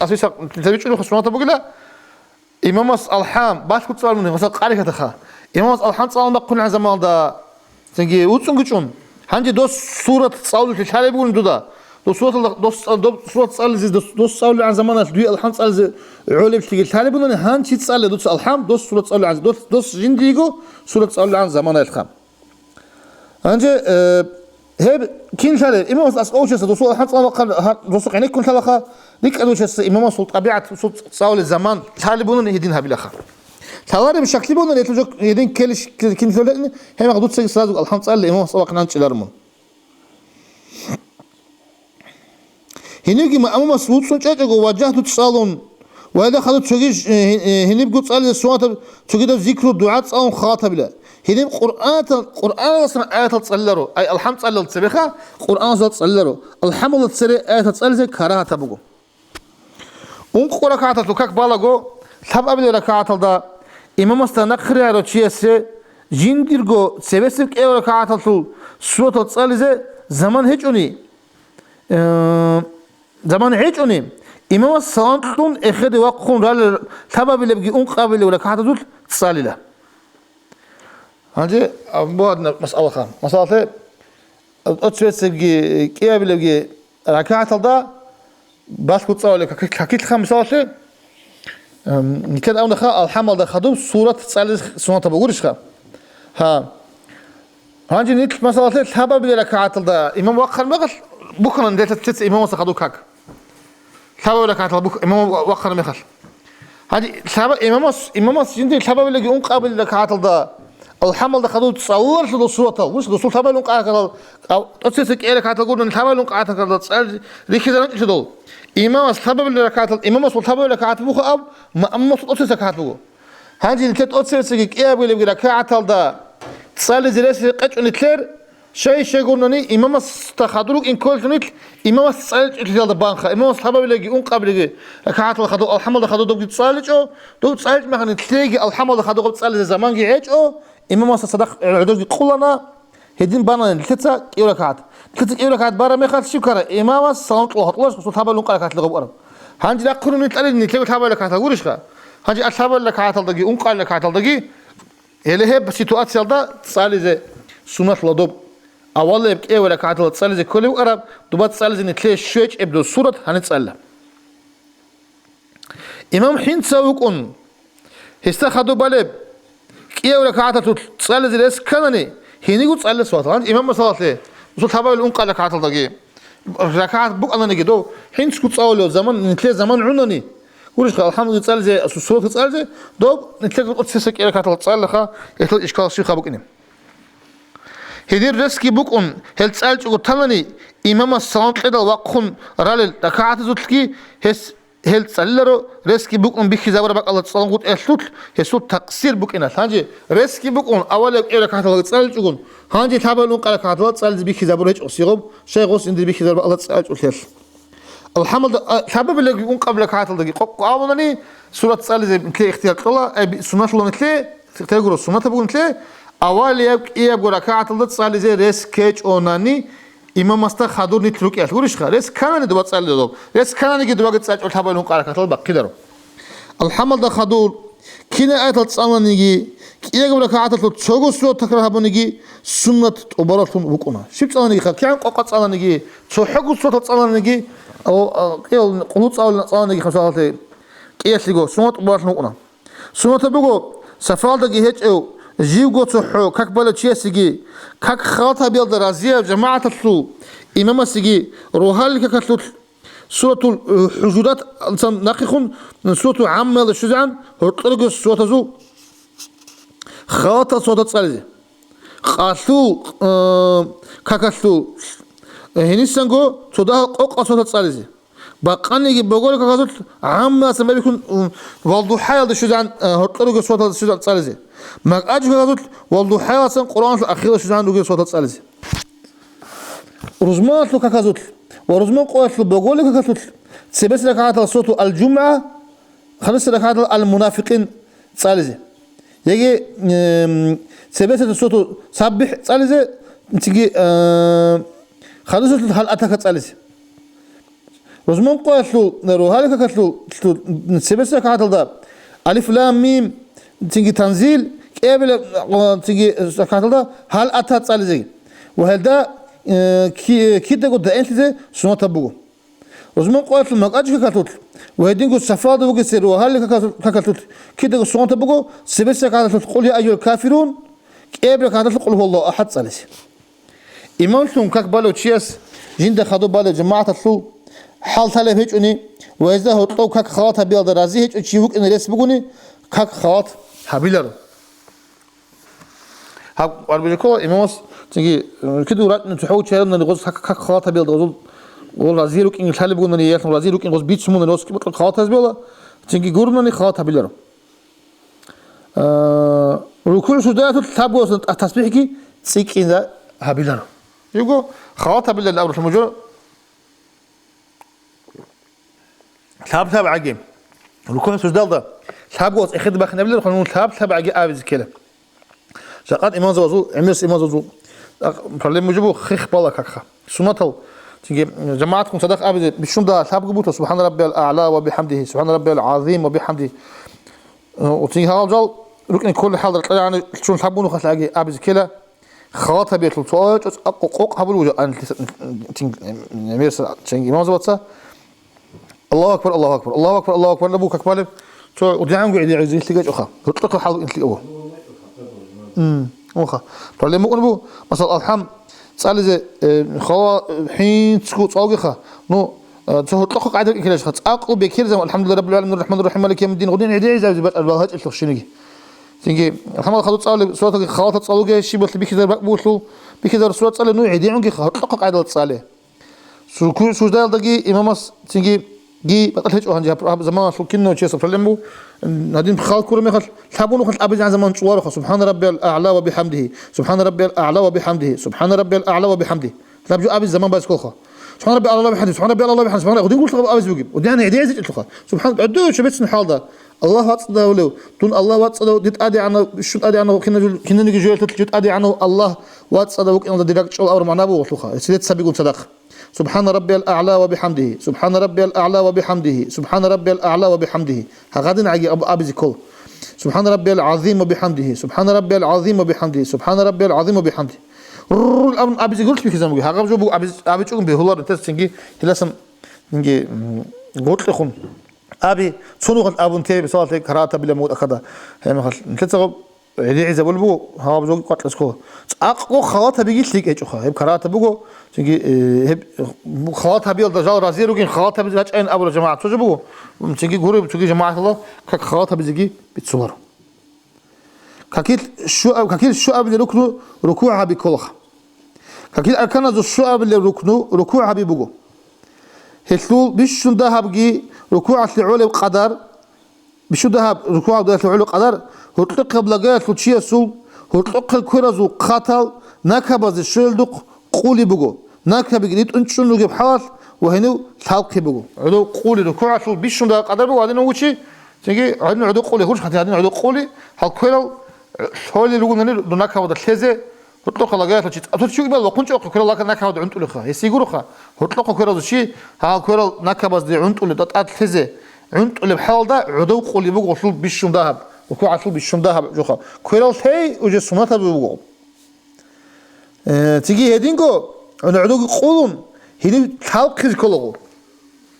асбиса, нилъер бичӀчӀулеха суннатаб бугила, Имамас алхӀам, балъго цӀалун, масала, къарихьатаха. Имамас алхӀам цӀалун бахъунегӀан заманалда, цинги уцӀцӀунги чӀун. Гьанже дос сурат цӀалулъе лъалеб бугони дуда. Дос сураталда, дос, дос сурат цӀализе, дос, дос цӀалулегӀан заманалъ дуе алхӀам цӀализе гӀолеблъиги лъалеб бугони, гьанчи цӀале дуца алхӀам, дос сурат цӀалулегӀан, дос, дос жиндиего сурат цӀалулегӀан заманалъха. Гьанже, э, гьеб кин лъалеб? Имамас аскӀов чиясда досул алхӀам цӀалун бахъал, гьа-, досул гӀенеккун лъалаха, рикӀкӀад вугев чиясда имамасул тӀабигӀат, досул цӀалулел заман лъалеб бугони гьедин гьабилаха. Лъалареб щаклъи бугони, гьелъул жо гьедин ккелищ кин лъолеб, гьебмехалда дуцаги сразу алхӀам цӀалила имамас цӀалулеб ахъинан чӀеларун. Гьенивги маъмумас вуцӀцӀун чӀечӀого ва жагьду цӀалун, ва гьелда хадуб цоги ж-, э, э, гьенибго цӀализе сунатаб цогидаб зикру, дугӀа цӀалун халатабила. Гьениб Къуръанатал-, Къуръаналдасан аятал цӀалиларо, ай, алхӀам цӀалилал цебеха, Къуръаналдасан цӀалиларо, алхӀамалда цере аятал цӀализе карагьатаб буго. Ункъо ракагӀаталъул как балаго, лъабабилеб ракагӀаталда имамасда нахъригӀарав чиясе жиндирго цебесеб кӀияб ракагӀаталъул суратал цӀализе заман гьечӀони, э, заман гьечӀони, имамас салам кьун эхеде вахъун ралел лъабабилебги ункъабилеб ракагӀатазулъ цӀалила. Гьанже абун буго гьадинаб масъалаха. Масалалъе, тӀоцебесебги кӀиабилебги ракагӀаталда балъго цӀалулел как-, какилъха, мисалалъе, эм, нилъеда абунаха, алхӀамалда хадуб сурат цӀализе сунатаб бугурищха? Гьа. Гьанже нилъ, масалалъе, лъабабилеб ракагӀаталда имам вахъараб мехалъ бухьана нилъеца, нилъеца имамасда хадуб как. Лъабабилеб ракагӀаталда бух-, имам ва-, вахъараб мехалъ. Гьанже лъаба-, имамас, имамас жиндир лъабабилебги ункъабилеб ракагӀаталда алхӀамалда хадуб цӀалуларо досул суратал. Гьуш, досул лъабабилеб ункъабилеб ракагӀатал, тӀоцебесеб кӀияб ракагӀатал гурони лъабабилеб ункъабилеб ракагӀатал цӀал рихьизарун чӀолъидал. Имамас лъабабилеб ракагӀатал, имамасул лъабабилеб ракагӀат бухьа аб, маъмумасул тӀоцебесеб ракагӀат буго. Гьанже нилъер тӀоцебесебги кӀиабилебги ракагӀаталда цӀализе рес къечӀо нилъер, щай-щай гурони имамасда хадур рукӀин кколелъул нилъ имамас цӀаличӀолъиялда банха, имамас лъабабилебги ункъабилебги ракагӀатал хадуб алхӀамалда хадуб добги цӀаличӀо, доб цӀаличӀ мехалъ нилъееги алхӀамалда хадуб гьаб цӀализе заманги гӀечӀо, имамасда цадахъ гӀодорги къулана, гьедин бана нилъеца кӀияб ракагӀат. Нилъеца кӀияб ракагӀат бараб мехалъ щиб ккара? Имамас салам кьула гьоркьош, гьесул лъабабилеб ункъабилеб ракагӀаталда гъоб араб. Гьанже рахъуна нилъ тӀаде нилъеего лъабабилеб ракагӀатал гурищха? Гьанже лъабабилеб ракагӀаталдаги ункъабилеб ракагӀаталдаги Гьеле гьеб ситуациялда цӀализе суннат ладоб. Авалаб кӀияб ракагӀаталда цӀализе кколеб букӀараб, доба цӀализе нилъее щвечӀеб досул сурат гьаниб цӀалила. Имам хӀинца вукӀун, гьесда хадуб балеб кӀияб ракагӀаталъулъ цӀализе рес кканани, гьениго цӀалила суннат. Гьанже имам масалалъе, гьесул лъабабилеб ункъабилеб ракагӀаталдаги. РакагӀат букӀананиги дов, хӀинцго цӀалулев заман, нилъее заман гӀунани, гурищха, алхӀамдулиллагь цӀализе, су-, сурат цӀализе, доб нилъеда тӀоцебесеб кӀияб ракагӀатал цӀалилаха, гьелъул ишкал щибха букӀине. Гьедир ресги букӀун, гьел цӀаличӀого танани, имамас салам кьедал вахъун ралел ракагӀатазулъги гьес гьел цӀалиларо, ресги букӀун бихьизабураб бакӀалда цӀалунгутӀиялъулъ гьесул такъсир букӀиналъ. Гьанже ресги букӀун авалаб кӀияб ракагӀаталда цӀаличӀогун, гьанже лъабабилеб ункъабилеб ракагӀаталда цӀализе бихьизабураб гьечӀо, сигъоб, щай гъос жиндир бихьизабураб бакӀалда цӀаличӀолъиялъ. АлхӀамдулиллагь, а, лъабабилебги ункъабилеб ракагӀаталдаги къокъ абунани, сурат цӀализе нилъее ихтияр кьола, ай, би-, суннаталъула нилъее, ихтияр гуро, суннатаб буго нилъее, авалияб кӀиябго ракагӀаталда цӀализе рес ккечӀонани, имамасда хадур нилъ рукӀиналъ гурищха? Рес кканани доба цӀалила доб. Рес ккананиги добаги цӀаличӀо лъабабилеб ункъабилеб ракагӀаталда бахъиларо. АлхӀамалда хадур, кинаб аятал цӀаланиги, кӀиябго ракагӀаталъул цого сурат такрар гьабуниги суннат тӀубаралъун вукӀуна. Щиб цӀаланиги, кигӀан къокъа цӀаланиги, цохӀого суратал цӀаланиги, о, а, кӀиял къулгьу цӀалулел цӀаланиги, хасалалъе кӀиялъего суннат тӀубаралъун вукӀуна. Суннатаб буго, сафалдаги гьечӀев, живго цохӀо как балев чиясеги, как халат гьабиялда разияб жамагӀаталъул имамасеги, рогьалил какалъулъ Суратул, э, ХӀужурат, цан нахъехун, Суратул ГӀаммаялда щвезегӀан гьоркьор ругел суратазул халатал суратал цӀализе. Къалъул, э, какалъул, э, гьенисанго цо дагьал къокъал суратал цӀализе. Бакъаниги боголил каказулъ ГӀаммаялдасан байбихьун, м, ВалдухӀаялда щвезегӀан, э, гьоркьор ругел суратал щвезегӀан цӀализе. МакӀажул каказулъ ВалдухӀаялдасан Къуръаналъул ахиралда щвезегӀан ругел суратал цӀализе. Рузманалъул каказулъ ва рузман къоялъул боголил какалъулъ цебесеб ракагӀатал сурату Ал-ЖумгӀа, хадусеб ракагӀатал Ал-Мунафикъин цӀализе. Яги, эм, цебесеб сурату СаббихӀ цӀализе, цинги, э, хадусалъул Гьал атака цӀализе. Рузман къоялъул, рогьалил какалъул, лъу-, цебесеб ракагӀаталда Алиф Лам Мим, цинги Танзил, кӀиабилеб, цинги ракагӀаталда гьал ата цӀализе. Ва гьелда, э, ки-, кидаго даимлъизе суннатаб буго. Рузман къоялъул макьачӀ какалъулъ ва гьединго сафалда вугесер ва гьалли какалъулъ, какалъулъ кидаго суннатаб буго, цебесеб ракагӀаталъулъ Къул я айюгьал кафирун, кӀиабилеб ракагӀаталъулъ Къул гьуваллагьу ахӀад цӀализе. Имамлъун как балев чияс жинда хадуб балев жамагӀаталъул хӀал лъалеб гьечӀони ва гьезда гьоркьов как халат гьабиялда рази гьечӀев чи вукӀине рес бугони, как халат гьабиларо. Гьаб арбужи ккола имамас, цинги, э, киду ратӀни цохӀо чараб нани гъоз как, как халат гьабиялда гъозул, гъол рази рукӀин лъалеб бугони, ялъун рази рукӀин гъоз бицун мунани гъоз кибакьа халат гьазбела, цинги гурунани халат гьабиларо. Э, рукугӀ суждаялъул лъабгосан тӀа-, тасбихӀги цӀикӀкӀинда гьабиларо. Його халат гьабиларин абрулъун буго. Лъаб-лъаб гӀаги. РукугӀ суждалда лъабго ас эхеде бахинабилел ханун лъаб-лъаб гӀаги абизе ккела. Жакъад имамзабазул, гӀемерс имамзабазул, а, проблема жо буго хих бала какха. Суннатал, цинги, жамагӀатккун цадахъ абизе, бищунда лъабго буго, субхӀана раббиял а'ла ва бихӀамдихи, субхӀана раббиял гӀазим ва бихӀамдихи. Э, цинги гьалаб жал рукӀин кколеб хӀалда рекъарагӀани чун лъабгун нухалъ гӀаги абизе ккела. Халат гьабиялъул цо къокъ гьабулеб буго, ан-, тин-, мерса ченги имамзабаца. Аллагьу акбар, Аллагьу акбар, Аллагьу акбар, Аллагьу акбар, лабу как балеб? Цо удигӀанго гӀедегӀизе лъикӀа чӀоха. Гьоркьохъа хӀал инлъи ава. М, уха. Проблема мукъун бу, масал, алхӀам цӀализе, э, хава, э, хӀинцгу цӀалугеха. Ну, э, цо гьоркьохъа къайда ккелешха. ЦӀакъу бекерзам, алхӀамдулиллагьи раббил гӀаламин, ррахӀманир рахӀим, малики явмиддин, гъудин гӀедегӀизабизе бачӀараб гьачӀиллъухъ шиниги. Цинги, алхӀамал хадуб цӀалули, сураталги халатал цӀалуге, щибалъи бихьизар бакӀ бугелъул, бихьизар сурат цӀале, ну, гӀедегӀунги гьоркьохъа къайдал цӀале. Су-, ку-, суждаялдаги имамас цинги ги батӀалъ гьечӀо гьанже гьаб-, гьаб заманалъул кинав чиясул проблема буго, м, гьадин хал ккураб мехалъ, лъабго нухалъ абизегӀан заман чӀолароха, субхӀана раббиял а'ла ва бихӀамдихи, субхӀана раббиял а'ла ва бихӀамдихи, субхӀана раббиял а'ла ва бихӀамдихи. Лъаб жо абизе заман байс кколха. СубхӀана раббиял а'ла ва бихӀамдихи, субхӀана раббиял а'ла ва бихӀамдихи, субхӀана, гъудин гурлъа абизе бугеб. Гъудин гӀедегӀизе чӀелъуха. СубхӀан, гӀодов чебецин хӀалда. Аллагь вацӀцӀадавулев, дун Аллагь вацӀцӀадав, дир ТӀадегӀанав, бищун ТӀадегӀанав, кинаб жо-, кинабниги жоялъулъ жо ТӀадегӀанав Аллагь вацӀцӀадав вукӀиналда дир ракӀчӀул авр магӀна бугелъулха, гьесие цаби гун цадахъ. СубхӀана раббиял а'ла ва бихӀамдихи, субхӀана раббиял а'ла ва бихӀамдихи, субхӀана раббиял а'ла ва бихӀамдихи. Гьагадин гӀаги аб-, абизе ккол. СубхӀана раббиял гӀазим ва бихӀамдихи, субхӀана раббиял гӀазим ва бихӀамдихи, субхӀана раббиял гӀазим ва бихӀамдихи. Рррррр абун абизе гурлъ бихьизан буго. Гьагаб жо буго абиз-, абичӀогун бегьуларо, тес цинги гьеласан цинги, м, гъоркьехун. Аби, цо нухалъ абун те, мисалалъе, карагьатабилан буго тӀахьада. Гьеб мехалъ, нилъеца гъаб гӀедегӀизабулеб буго, гьаб жо къвакьес ккола. ЦӀакъго халат гьабиги лъикӀ гьечӀоха. Гьеб карагьатаб буго, цинги, э, гьеб, халат гьабиялда жал рази ругин, халат гьабизе рачӀайин абула жамагӀат цо жо буго. Цинги гуреб, цоги жамагӀаталда как халат гьабизеги бицуларо. Какил щуаб-, какил щуабилеб рукну рукугӀ гьаби кколаха. Какил арканазул щуабилеб рукну рукугӀ гьаби буго. Гьелъул бищун дагьабги рукугӀалъе гӀолеб къадар, бищун дагьаб рукугӀалдалъе гӀолеб къадар, гьоркьохъеб лагаялъул чиясул гьоркьохъел кверазул хъатал накабазе щвелдухъ къулеб буго, накабиги ритӀун чӀун ругеб хӀалалъ ва гьенив лъалхъи буго. ГӀодов къулеб рукугӀалъул бищун дагьаб къадар буго гьадинав вучи, цинги гьадин гӀодов къулеб гьурш, гьадин гӀодов къулеб, гьал кверал лъолел ругонани дун накабада лъезе, гьоркьохъа лагаялъул чи, цӀакъ чи угӀбал вахъун чӀохъа кверал лакар накабада гӀунтӀулеха. Гьесие гуроха, гьоркьохъа кверазул чи, гьал кверал накабазде гӀунтӀулеб, тӀад лъезе гӀунтӀулеб хӀалалда гӀодов къулеб буго гьелъул бищун дагьаб, рукугӀалъул бищун дагьаб жоха. Кверал лъей уже суннатаб буго. Э, цинги гьединго, гӀодовги къулун, гьенив лъалхъизе кколаго.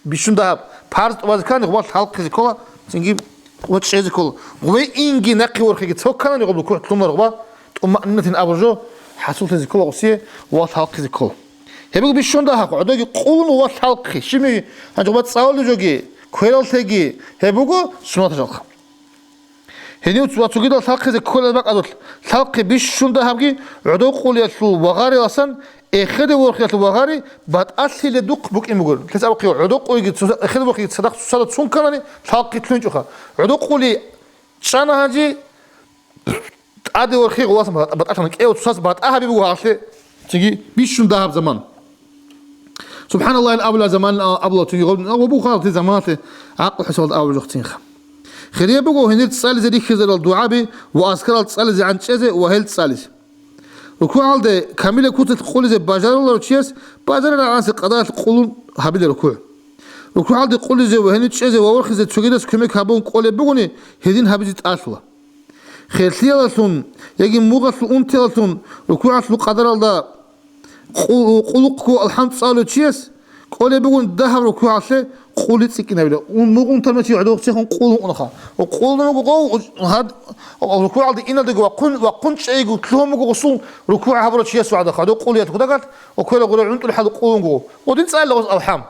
Бищун дагьаб, парз тӀубазе ккани, гъуба лъалхъизе ккола, цинги гъуба чӀезе ккола. Гъубе инги нахъе ворхиги цо кканани, гъуб рукугӀ лъумар гъуба, тӀумаънинатин абур жо, хӀасуллъизе ккола гъусие, ва лъалхъизе ккола. Гьеб буго бищун дагьаб, гӀодовги къулун ва лъалхъи. Щибниги, гьанже гъуба цӀалулев жоги, кверал лъеги, гьеб буго суннатаб жалха. Гьенив ва цогидал лъалхъизе кколел бакӀалъулъ лъалхъи бищун дагьабги гӀодов къулиялъул вагъариласан эхеде ворхиялъул вагъари батӀалъиледухъ букӀин буго. Лъес абухъе гӀодов къулиги цо-, эхеде ворхиги цадахъ цоцазда цун кканани лъалхъи лъугьинчӀоха. ГӀодов къули чӀана гьанже тӀаде ворхи гъуласан батӀ-, батӀалъана кӀев цоцаз батӀа гьаби буго гьалъе цинги бищун дагьаб заман. СубхӀаналлагьил абула заман, а, абула цоги гъоб-, а, ва бухалти заманалъе гӀакълу хӀисабалда абулеб жохцинха. Хирияб буго гьенир цӀализе рихьизарал дугӀаби ва азкарал цӀализе гӀанчӀезе ва гьел цӀализе. РукугӀалде камилаб куцалъ къулизе бажаруларев чияс бажарарагӀанасеб къадаралъ къулун гьабила рукугӀ. РукугӀалде къулизе ва гьенив чӀезе ва ворхизе цогидас кумек гьабун кӀолеб бугони, гьедин гьабизе тӀалъула. Херлъиялалъун яги мугъалъул унтиялалъун рукугӀалъул къадаралда къу-, къулухъго алхӀам цӀалев чияс кӀолеб бугони, дагьаб рукугӀалъе къули цӀикӀкӀинабила. Ун-, мугъ унтармечи гӀодов цехун къулун унаха. Ва къулун вуго гъов, гьад-, рукугӀалде иналдего вахъун, вахъун чӀейго лъугьун буго гъусул рукугӀ гьабурав чияс вагӀдаха. Гьадов къулиялъ кудагалъ ва квела гъура гӀунтӀул хӀал къулун вуго. Ва дин цӀалила гъос алхӀам.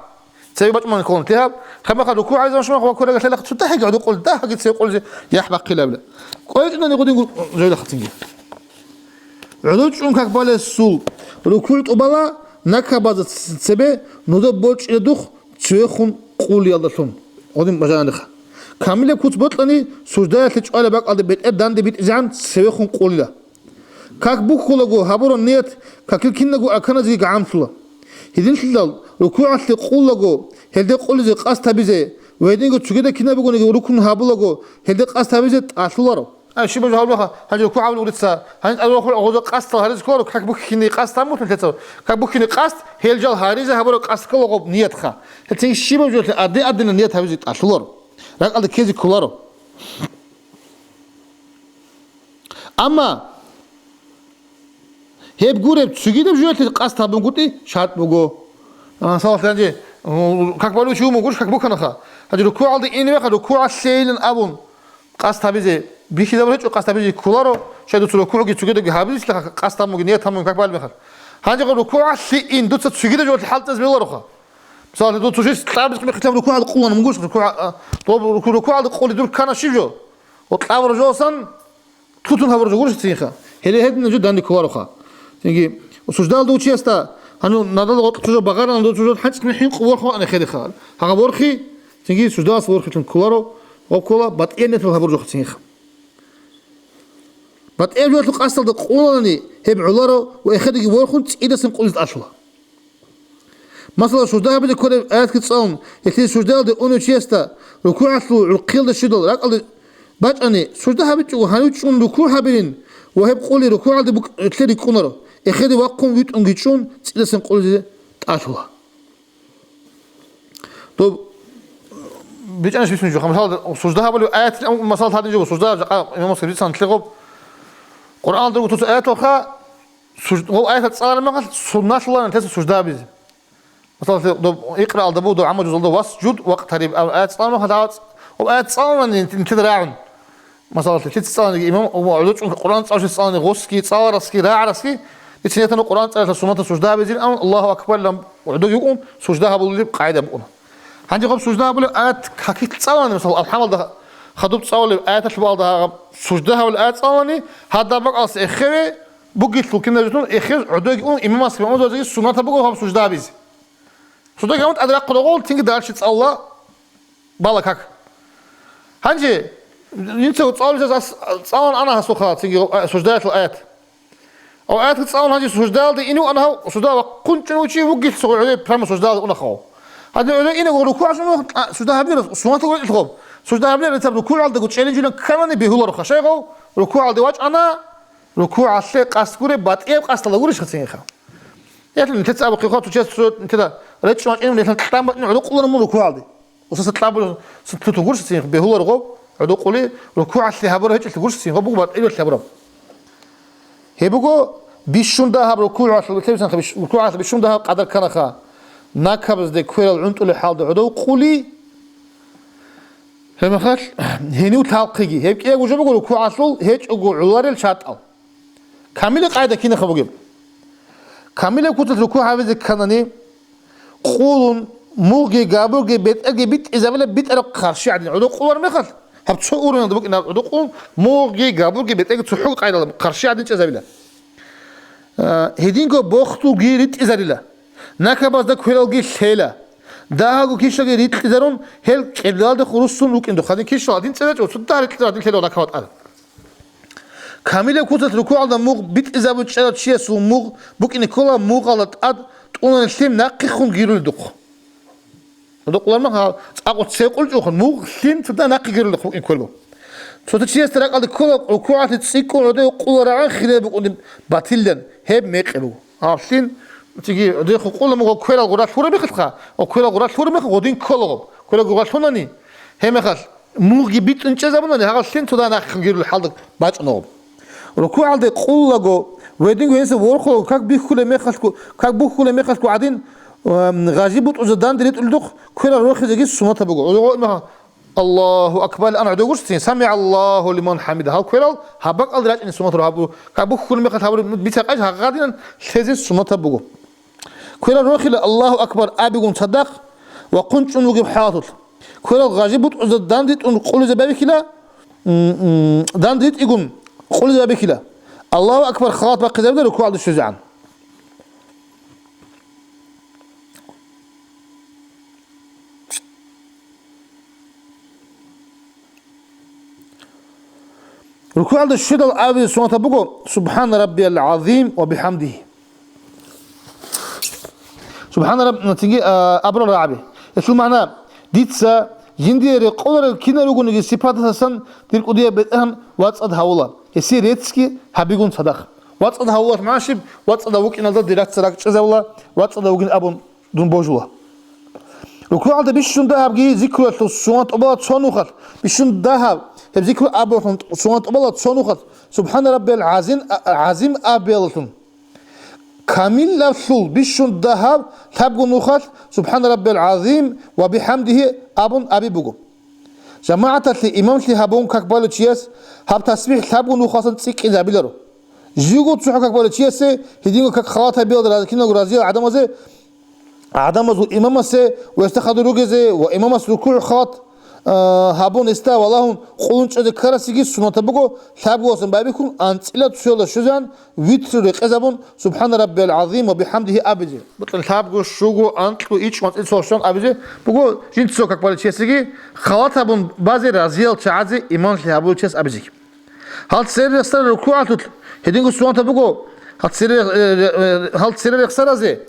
Цеве бачӀун кколин лъигьаб, гьебмехалъ рукугӀ гьабизе машгьураб ва квераги лъела цо дагьаги гӀодов къулизе, дагьаги цеве къулизе яхӀ бахъилабила. КӀвечӀони гъудин жойла хъатинги. ГӀодов чӀун как балесул рукугӀ тӀубала, накабазда цебе нуда борчӀида духъ цевехун къулиялдалъун. Гъудин бажананиха. Камилаб куц бокьани, суждаялъе чӀвалеб бакӀалда бетӀер данде битӀизегӀан цевехун къулила. Как бухьулаго гьабураб ният какил киналго арканазеги гӀамлъула. Гьединлъидал рукугӀалъе къулаго, гьелде къулизе къасд гьабизе ва гьединго цогидал кинаб бугониги рукун гьабулаго, гьелде къасд гьабизе тӀалъуларо. А, щибаб жо гьабулаха, гьанже рукугӀ гьабулев гъурица, гьанже тӀадвахъул гъоза къасдал гьаризе кколаро, как бухьине къасд гьабун лъецав, как бухьине къасд, гьел жал гьаризе гьабураб къасд кколаго ниятха. Гьецин щибаб жо адин-адинал ният гьабизе тӀалъуларо, ракӀалде ккезе кколаро. Амма гьеб гуреб цогидаб жоялъе къасд гьабунгутӀи шартӀ буго. А, мисалалъе, гьанже, у, как балев чи вуго гурищ, как буканаха. Гьанже рукугӀалде ине вехъа, рукугӀалъейилан абун къасд гьабизе бихьизабур гьечӀо, къасд гьабизе кколаро, щай дуца рукугӀги цогидабги гьабизелъаха, къасд гьабунги ният гьабунги как балеб мехалъ. Гьанже рукугӀалъе ин дуца цогидаб жоялъе хӀалтӀизе белароха. Мисалалъе, дуца щис кьабиз мехалъ рукугӀалде къулан мунгуш, рукугӀ-, а, доб руку-, рукугӀалде къулидур ккана щиб жо? Ва кьабур жосан Лъутун гьабураб жо гурищ цинха. Гьеле гьедин жо данде кколароха. Цинги, суждалда вучиясда, гьанив надал гъоркь чужа багъарана, дов чужа хӀанчӀ ккун хӀинкъу ворхун ана хериха. Гьагъа ворхи, цинги суждалас ворхилъун кколаро, ва ккола батӀияб нетал гьабураб жоха цинха. БатӀияб жоялъул къасдалда къулани гьеб гӀоларо ва эхедеги ворхун цӀидасан къулизе тӀалъула. Масала, сужда гьабизе кколеб аятги цӀалун, гьелъие суждаялде унев чиясда рукугӀалъул гӀурхъиялда щведал ракӀалде бачӀани, сужда гьабичӀого гьанив чӀун рукугӀ гьабилин ва гьеб къули рукугӀалде букӀ-, лъе рикӀкӀунаро, эхеде вахъун витӀунги чӀун цӀидасан къулизе тӀалъула. Доб бичӀанищ бицун жо, масала, сужда гьабулев аятил, масала, гьадин жо, сужда жакъа имамасги бицан лъегъоб. Къуръан дургу туцу аяталха, Суж-, гъов аятал цӀалараб мехалъ сунналъуларин нилъеца сужда гьабизе. Масала, доб икъраалда буго, доб гӀамал жузалда «васжуд вакътариб» аб аят цӀалараб мехалъ, гьав ц-, гъов аят цӀаларани нилъ-, нилъеда рагӀун. Масала, лъица цӀаланиги имам, гӀодов чӀун Къуръан цӀалчи цӀалани гъосги, цӀаларасги, рагӀарасги, дица нетана Къуръан цӀаларалъа суннатал сужда гьабизин, амма Аллагьу акбарлан гӀодоги вукӀун сужда гьабулеб къагӀида букӀуна. Гьанже гъоб сужда гьабулеб аят какилъ цӀалани, масала, алхӀамалда хадуб цӀалулеб аяталъ балда гьаб сужда гьабулеб аят цӀалани, гьадаб бакӀалас эхеве, Бугелъул кинаб жо тун эхир гӀодойги ун имамас, имамазаги суннатаб буго гьаб сужда гьабизе. Сужда гьабун тӀаде рахъун рогъол, цинги дальше цӀалула бала как. Гьанже, инсаго цӀалулезас ас-, цӀалун ана гьасухъа, цинги, а, суждаялъул аят. Ав аят цӀалун гьанже суждаялде инев ана гьав, сужда вахъун чӀун вучи вугелъ цо гӀодой прямо суждаялде уна хав. Гьанже гӀодой инего рукугӀ сужда гьабнила, суннатал гӀодой гьаб. Сужда гьабнила, рукугӀалдаго чӀелинжулан кканани бегьулароха. Щайгъав рукугӀалде вачӀана, РукугӀалъе къасд гуреб батӀияб къасдалда гурищ хацинха. Гьелъ нилъеца абухъе хъвату чияс цо нилъеда речӀчӀун вачӀинев нилъан кьан батӀин гӀодокъуларо мун рукугӀалде. Усаса кьабулеб лъуту гурищ хацинха, бегьуларо гъоб гӀодокъули, рукугӀалъе гьабураб гьечӀелъи гурищ хацинха, гъоб буго батӀияб гьабураб. Гьеб буго бищун дагьаб рукугӀалъул, бетӀербисан бищ-, рукугӀалъул бищун дагьаб къадар кканаха. Накабазде кверал гӀунтӀулеб хӀалда гӀодов къули, гьебмехалъ гьенив лъалхъиги, гьеб кӀиябго жо буго рукугӀалъул гьечӀого гӀоларел шартӀал. Камилаб къагӀида кинаха бугеб? Камилаб куцалъ рукугӀ гьабизе кканани, къулун, мугъги, габурги, бетӀерги битӀизабила битӀараб хъарщи гӀадин гӀодов къулар мехалъ, гьаб цо уровнялда букӀин гьаб гӀодов къулун, мугъги, габурги, бетӀерги цохӀо къагӀидалда хъарщи гӀадин чӀезабила. А, гьединго бохдулги ритӀизарила. Накабазда квералги лъела. Дагьалго кишалги рикьизарун, гьел кьиблалда хурусун рукӀиндухъ. Гьадин кишал гьадин цӀерачӀо, цо дагь рикьизар гьадин лъела накабатӀар. Камилаб куцалъ рукугӀалда мугъ битӀизабичӀарав чиясул мугъ букӀине ккола мугъалда тӀад тӀунани лъим нахъехун гируледухъ. Докъуларма гьал цӀакъ цевкъулчӀухъун, мугъ лъим цо дагь нахъе гируледухъ букӀин кколеб. Цоци чиясда ракӀалде ккола рукугӀалъе цӀикӀкӀун гӀодов къуларагӀан хире букӀунеб батилан, гьеб мекъи буго. Гьалъин Циги дехун къулла мугъ кверал гъуралъ гьураб мехалъха, о, кверал гъуралъ гьураб мехалъ гъодин кколагъоб. Кверал гъуралъ гьунани, гьеб мехалъ мугъги битӀун чӀезабунани, гьагъал лъен цо дагьа нахъ гирулел хӀалда бачӀунагъоб. РукугӀалде къуллаго, гьединго гьениса ворхулаго, как бихьулеб мехалъго, как бухьулеб мехалъго гӀадин, ам, гъажи бутӀузда данде ритӀулдухъ кверал рохизеги суннатаб буго. Гьудугъо мехалъ, Аллагьу акбар, ан гӀодов гурсин, «Самигьаллагьу лиман хӀамида». Гьал кверал гьаб бакӀалда рачӀине суннатаб гьабу, гьаб бухьулеб мехалъ гьабураб бицай къайж гьагъадинан лъезе суннатаб буго. Кверал рохила Аллагьу акбар абигун цадахъ ва хъунчӀун вугеб хӀалатулъ. Кверал гъажи бутӀузда данде ритӀун къулизе байбихьила, м, м, данде ритӀигун къулизе байбихьила. Аллагьу акбар халат бахъизабида рукугӀалде щвезегӀан. РукугӀалда щведал абизе суннатаб буго: «Субхана раббиял гӀазим ва бихӀамдихи». Субхана раб-, цинги, а, абурал рагӀаби. Гьелъул магӀна: «Дица жиндие рекъоларел кинал ругониги сипаталдасан дир кӀудияб БетӀергьан вацӀцӀад гьавула, гьесие реццги гьабигун цадахъ». ВацӀцӀад гьавулалъ магӀна щиб? ВацӀцӀадав вукӀиналда дир рацал ракӀчӀезавула, вацӀцӀадав вугин абун дун божула. РукугӀалда бищун дагьабги зикрулъул суннат тӀубала цо нухалъ, бищун дагьаб гьеб зикру абуллъун суннат тӀубала цо нухалъ, «Субхана раббиял гӀазим», а, гӀазим абиялалъун. Камиллъул бищун дагьаб лъабго нухалъ «Субхана раббиял гӀазим ва бихӀамдихи» абун аби буго. ЖамагӀаталъе имамлъи гьабун как балев чияс гьаб тасбихӀ лъабго нухалъан цӀикӀкӀинабиларо. Живго цохӀо как балев чиясе, гьединго как халат гьабиялда раз-, киналго разиял гӀадамазе, гӀадамазул имамасе ва гьесда хадур ругезе ва имамас рукугӀ халат, а, гьабун гьесда валагьун къулун чӀезе ккарасеги суннатаб буго, лъабгоялдасан байбихьун анцӀила цоялда щвезегӀан витру рекъезабун, «Субхана раббиял гӀазим ва бихӀамдихи» абизе. БутӀа лъабго, щуго, анкьго, ичӀго анцӀила цоялда щвезегӀан абизе буго, жинца цо как балев чиясеги, халат гьабун базе разиял чагӀазе имамлъи гьабулев чияс абизеги. Гьал цере рехсарал рукугӀалъулъ гьединго суннатаб буго, гьал цере, э, э, гьал цере рехсаразе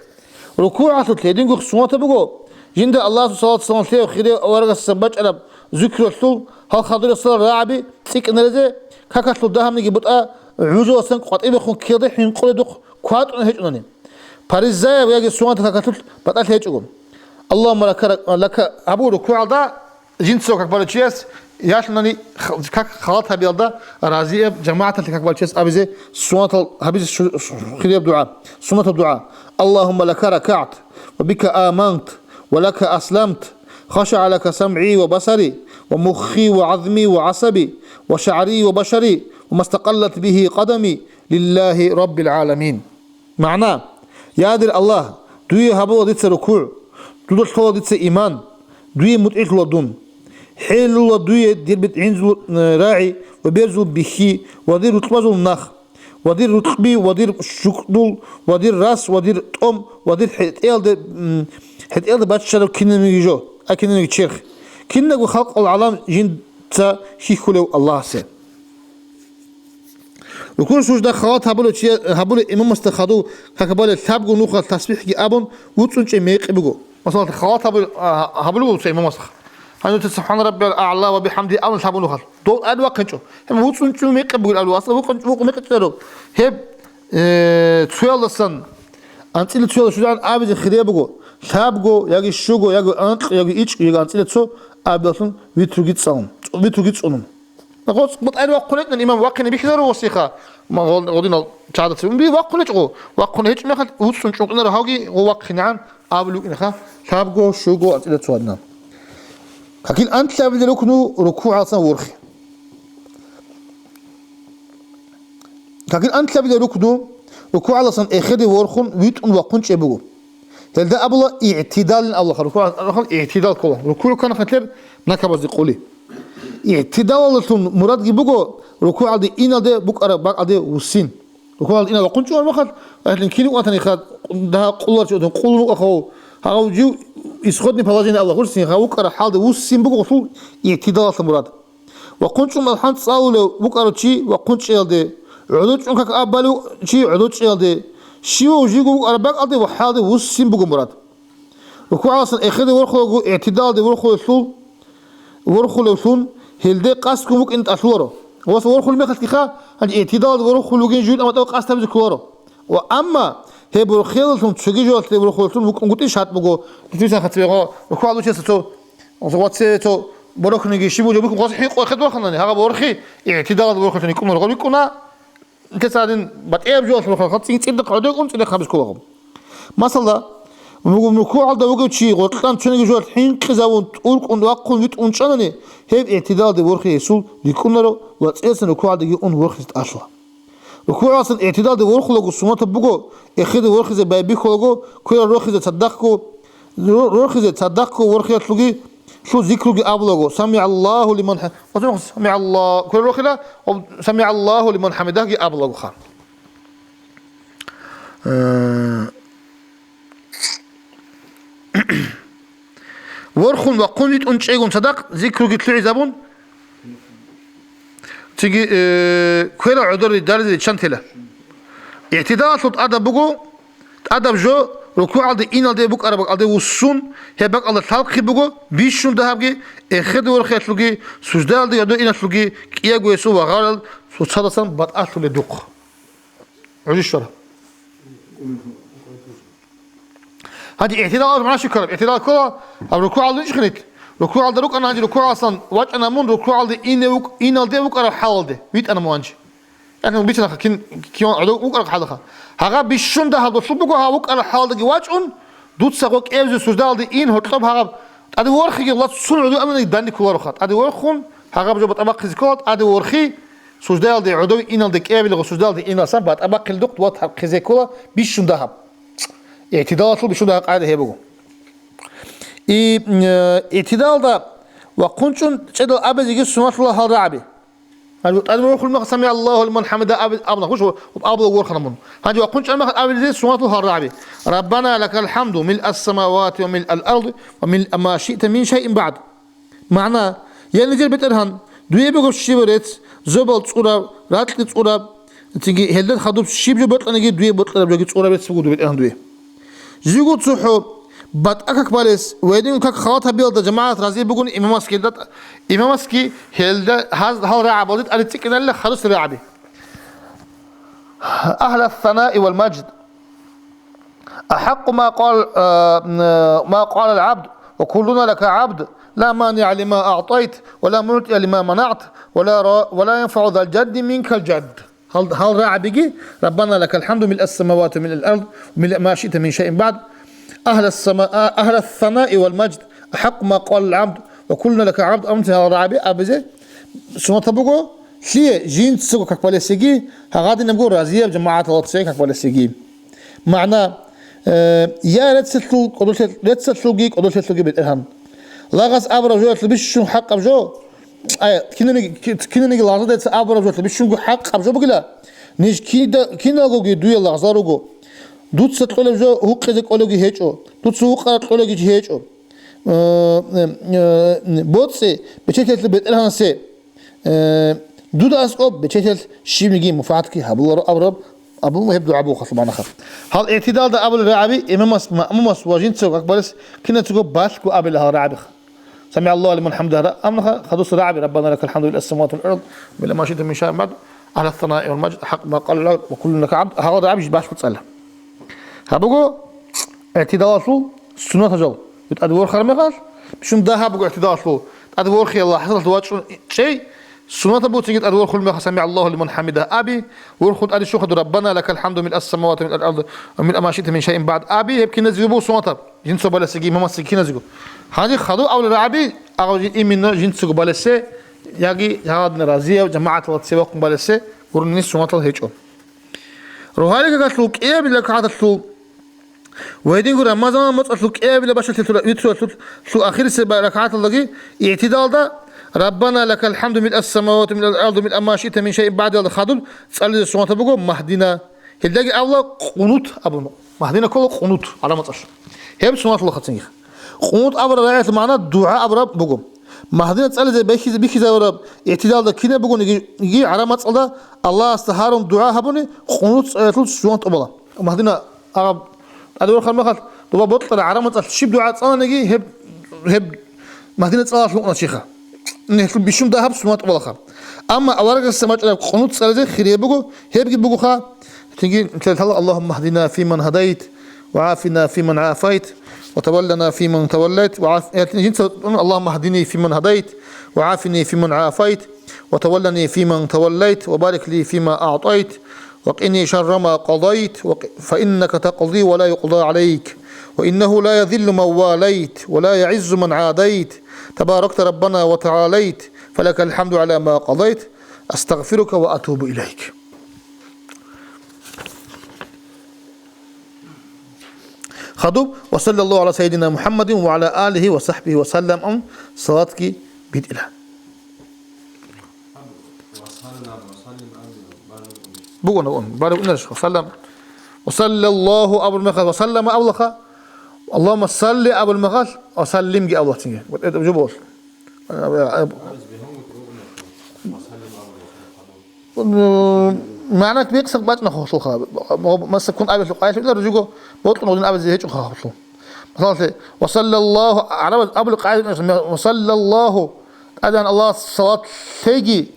рукугӀалъулъ гьединго суннатаб буго, жинда Аллагьасул салат-салам лъеяв хирияв аварагасдасан бачӀараб зикрулъул гьал хадур рехсарал рагӀаби цӀикӀкӀинаризе, какалъул дагьабниги бутӀа гӀужаласан къватӀибехун ккелде хӀинкъуледухъ кватӀун гьечӀунани. Паризаяб яги суннатаб какалъулъ батӀалъи гьечӀого. Аллагьумма лака, лака абу рукугӀалда, жинца как балев чияс ялъунани х-, как халат гьабиялда разияб жамагӀаталъе как балев чияс абизе суннатал гьабизе шу-, шу-, хирияб дугӀа, суннатаб дугӀа: «Аллагьумма лака ракагӀту, ва бика аманту, ва лака асламту, хашагӀа лака самгӀи ва басари, ва муххи ва гӀазми ва гӀасаби, ва шагӀри ва башари, ва мастакъаллат бигьи къадами, лиллагьи раббил гӀаламин». МагӀна: «Я дир Аллагь, дуе гьабула дица рукугӀ, дуда лъола дица иман, дуе мутӀигӀлъула дун. ХӀелула дуе дир бетӀергьанзул, э, рагӀи ва берзул бихьи ва дир рукьбазул нах, ва дир рукьби ва дир щукӀдул ва дир рас ва дир тӀом ва дир хӀетӀеялде, м, хӀетӀеялде баччараб кинабниги жо, а, кинабниги черх, кинабго халкъал гӀалам жинца хьихьулев Аллагьасе». РукугӀ-сужда халат гьабулев чи-, гьабулев имамасда хадув как балев лъабго нухалъ тасбихӀги абун вуцӀцӀун чӀей мекъи буго. Масала, халат гьабул-, а, гьабулев вуго цо имамасда. Гьанив цо «СубхӀана раббиял аъла ва бихӀамди» абун лъабго нухалъ. Дов тӀад вахъинчӀо. Гьеб вуцӀцӀун чӀун мекъи бугел абулев, асла вукъун-, вукъун мекъи чӀарав. Гьеб, э, цоялдасан, анцӀила цоялда щвезегӀан абизе хирияб буго. Лъабго, яги щуго, яги анкь, яги ичӀго, яги анцӀила цо абиялъун витруги цӀалун, витруги цӀунун. Гъоц бутӀайр вахъун гьечӀнан, имам вахъине бихьизару васиха, ма гъол-, гъодинал чагӀадаца. Унби вахъун гьечӀо, вахъун гьечӀ мехалъ, вуцӀцӀун чӀункӀунара гьавги гъо вахъинегӀан абулев вукӀинеха, лъабго, щуго, анцӀила цо гьадинан. Какил анлъабилеб рукну рукугӀалдасан ворхи. Какил анлъабилеб рукну рукугӀалдасан эхеде ворхун витӀун вахъун чӀеб буго. Гьелда абула игӀтидалин абулаха, рукугӀ рахъал игӀтидал ккола. РукугӀ ккана хъалъеб накабазде къули. ИгӀтидалалдалъун мурадги буго рукугӀалде иналде букӀараб бакӀалде вуссин. РукугӀалде инал вахъун чӀугӀар махал, гьелъин кин ватани ха, дагьа къуларчи отун къулун вукӀа хав, гьав жив исходный положение абула гьурсин, гьав вукӀараб хӀалде вуссин буго гъулъул игӀтидалалъа мурад. Вахъун чӀун балхӀан цӀалулев вукӀарав чи вахъун чӀеялде, гӀодов чӀун как аб балев чи гӀодов чӀеялде, щивав жиго вукӀараб бакӀалде ва хӀалде вуссин буго мурад. РукугӀалдасан эхеде ворхулаго, игӀтидалалде ворхулевлъул, ворхулевлъун, гьелде къасдгун вукӀин тӀалъуларо. Ва ворхулеб мехалъгиха, гьанже игӀтидалалде ворхулев вугин жугьутӀ амма тӀав къасд гьабизе кколаро. Ва амма Гьеб борхиялдалъун цоги жоялъе борхулалъун вукӀунгутӀи шартӀ буго. Лъица хъацӀи бегъо рукугӀалда вучеса цо, цо ваце цо борохьиниги щиб буго, бихьун гъос хӀинкъу эхед ваханани, гьаб борхи игӀтидалалда борхулалъун рикӀкӀуна, рукугӀ рикӀкӀуна. Лъица гьадин батӀияб жоялъ борхулалъун цӀин цӀидахъ гӀодой кӀун цӀидахъ гьабиз кколаго. Масала, рукугӀалда вугев чи гъоркьан цониги жоялъ хӀинкъизавун, тӀуркӀун вахъун витӀун чӀанани, гьеб игӀтидалалде борхи гьесул рикӀкӀунаро ва цӀесан рукугӀалдеги ун борхизе тӀалъула. РукугӀалдасан игӀтидалалде ворхулаго суннатаб буго, эхеде ворхизе байбихьулаго, кверал рохизе цадахъго, ро-, рохизе цадахъго ворхиялъулги, лъу зикруги абулаго, «СамигӀаллагьу лиман хӀа-», ва суннат «СамигӀаллагь», кверал рохила, ва «СамигӀаллагьу лиман хӀамидагьги» абулагоха. Э, Ворхун вахъун витӀун чӀейгун цадахъ зикруги лъугӀизабун, цинги, э, кверал гӀодор даризе риччан тела. ИгӀтидалалъул тӀадаб буго, тӀадаб жо, рукугӀалде иналде букӀараб бакӀалде вуссун, гьеб бакӀалда лъалхъи буго, бищун дагьабги, эхеде ворхиялъулги, суждаялде гӀодой иналъулги, кӀиябго гьесул вагъарал цоцадасан батӀалъуледухъ. ГӀужищ вара. Гьанже игӀтидал абураб магӀна щиб ккараб? ИгӀтидал ккола, гьаб рукугӀалда вугищ хинит. РукугӀалда рукӀана гьанже, рукугӀалдасан вачӀана мун, рукугӀалде ине вукӀ-, иналде вукӀараб хӀалалде. ВитӀана мун гьанже. Яхъин бицана кин, кин гӀодов вукӀараб хӀалалха. Гьагъа бищун дагьаб долъун буго, гьав вукӀараб хӀалалдаги вачӀун, дуца гъо кӀевзе суждаялде ин гьоркьоб гьагъаб. ТӀаде ворхиги, Аллагь цун гӀодов амани данде кколароха. ТӀаде ворхун, гьагъаб жо батӀа бахъизе ккола, тӀаде ворхи, суждаялде гӀодов иналде кӀевилгъо суждаялде иналсан батӀа бахъилдухъ ва тархъизе ккола бищун дагьаб. ИгӀтидалалъул бищун дагьаб къагӀида гьеб буго. И, э, игӀтидалда вахъун чӀун чӀедал абизеги суннатлъула гьал рагӀаби. Гьанже тӀаде ворхул мехалъ «СамигӀаллагьу лиман хӀамида» абил абуна, хуш, абула ворхана мун. Гьанже вахъун чӀараб мехалъ абилзе суннатлъула гьал рагӀаби: «Раббана лакал хӀамду милъас самавати ва милъал арди ва милъа ма шиъта мин шайин багӀд». МагӀна: «Я нижер БетӀергьан, дуе буго щибаб рецц, зобал цӀураб, ракьги цӀураб, цинги гьелда хадуб щиб жо бокьаниги дуе бокьараб жоги цӀураб рецц буго дуе, БетӀергьан, дуе». Жиго цохӀо батӀа как балес ва гьединго как халат гьабиялда жамагӀат разияб бугони имамасги гьелда, имамасги гьелда гьаз-, гьал рагӀабалде тӀаде цӀикӀкӀиналила хадусел рагӀаби. أهل الثناء والمجد. أحق ما قال، آه، ما قال العبد، وكلنا لك عبد، لا مانع لما أعطيت، ولا معطي لما منعت، ولا را-، ولا ينفع ذا الجد منك الجد. Гьал, гьал рагӀабиги: «ربنا لك الحمد ملء السماوات وملء الأرض وملء ما شئت من شيء بعد، أهل السما-، أهل الثناء والمجد، أحق ما قال العبد، وكلنا لك عبد», амцин гьал рагӀаби абизе суннатаб буго, лъие жинцаго как балесеги, гьагъадинабго разияб жамагӀаталда цеве как балесеги. МагӀна: э, я реццалъул кӀодолъи-, реццалъулги кӀодолъиялъулги БетӀергьан. Лагъас абураб жоялъул бищун хӀакъаб жо, ай, кинаниги, ки-, кинаниги лагъзадеца абураб жоялъул бищунго хӀакъаб жо бугила, ниж кида-, киналгоги дуе лагъзал руго. Дуца кьолеб жо гьукъизе кӀолебги гьечӀо, дуца гьукъараб кьолаги гьечӀо. Э, э, э, боцӀи бечелъиялъул БетӀергьанасе, Э, дуда аскӀоб бечелъиялъ щибниги муфагӀатги гьабуларо абураб, абун гьеб дугӀа бухалъ банаха. Гьал игӀтидалда абулел рагӀаби имамас, маъмумас ва жинцаго как балес кинацаго балъго абила гьал рагӀабиха. «سمع الله لمن حمده» амнаха, хадуса рагӀаби: «ربنا لك الحمد ملء السماوات والأرض وملء ما شئت من شيء بعد، أهل الثناء والمجد، أحق ما قال العبد، وكلنا لك عبد», гьал рагӀаби балъго цӀала. Гьаб буго игӀтидалалъул суннатал жал. ТӀаде ворхараб мехалъ, бищун дагьаб буго игӀтидалалъул. ТӀаде ворхиялда хӀасалалъ вачӀун чӀей, суннатаб буцинги тӀаде ворхул мехалъ «سمع الله لمن حمده» аби, ворхун тӀаде щухъа дур: «ربنا لك الحمد ملء السماوات وملء الأرض وملء ما شئت من شيء بعد» аби, гьеб киназего буго суннатаб, жинцаго балесеги, имамасеги киназего. Гьанже хадуб абулел рагӀаби, агъав жи-, именно жинцаго балесе, яги гьагъадин разияв жамагӀаталда цеве вахъун балесе гурони суннатал гьечӀо. Рогьалил какалъул кӀиабилеб ракагӀаталъул ва гьединго Рамазан моцӀалъул кӀиабилеб бащалъулъ витруялъул ахирисеб ракагӀаталдаги игӀтидалда «ربنا لك الحمد ملء السماوات وملء الأرض وملء ما شئت من شيء بعد» хадуб цӀализе суннатаб буго магьдина. Гьелдаги абула къунут абун. Магьдина ккола къунут гӀараб мацӀалъ. Гьеб суннаталъулаха цинги. Къунут абураб рагӀиялъул магӀна дугӀа абураб буго. Магьдина цӀализе бихьиз-, бихьизабураб игӀтидалда кинаб бугониги гӀараб мацӀалда Аллагьасда гьарун дугӀа гьабуни къунут цӀалиялъул суннат тӀубала. Магьдина агъаб тӀаде ворхараб мехалъ, доба бокьараб гӀараб мацӀалъ щиб дугӀа цӀаланиги, гьеб, гьеб магьдина цӀалалъ вукӀуна чиха. Гьелъул бищун дагьаб суннат тӀубалаха. Амма аварагасда бачӀараб къунут цӀализе хирияб буго, гьебги бугоха, Цинги нилъеда лъала: اللهم اهدنا فيمن هديت، وعافنا فيمن عافيت، وتولنا فيمن توليت، وعاف-, э, жинца, اللهم اهدني فيمن هديت، وعافني فيمن عافيت، وتولني فيمن توليت، وبارك لي فيما أعطيت، وقني شر ما قضيت، وق-، فإنك تقضي ولا يقضى عليك، وإنه لا يذل من واليت، ولا يعز من عاديت، تباركت ربنا وتعاليت، فلك الحمد على ما قضيت، أستغفرك وأتوب إليك. Хадуб: وصلى الله على سيدنا محمد وعلى آله وصحبه وسلم, ам салатги битӀила. Бугона, бугон. Бару инаш, ва саллам. Ва саллаллаху абур мехалъ, ва саллама абулаха. Аллагьумма салли абур мехалъ, ва саллимги абулаха цинги. Вот это уже боль. МагӀна бекъсаб бачӀна хохлъулха. Масса кун абилъу къайлъула ружуго, бокьун гъудин абизе гьечӀо хохлъу. Масалалъе, ва саллаллаху, гӀарабаз абули къайдинас, ва саллаллаху, ТӀадегӀан Аллагьас салат лъейги,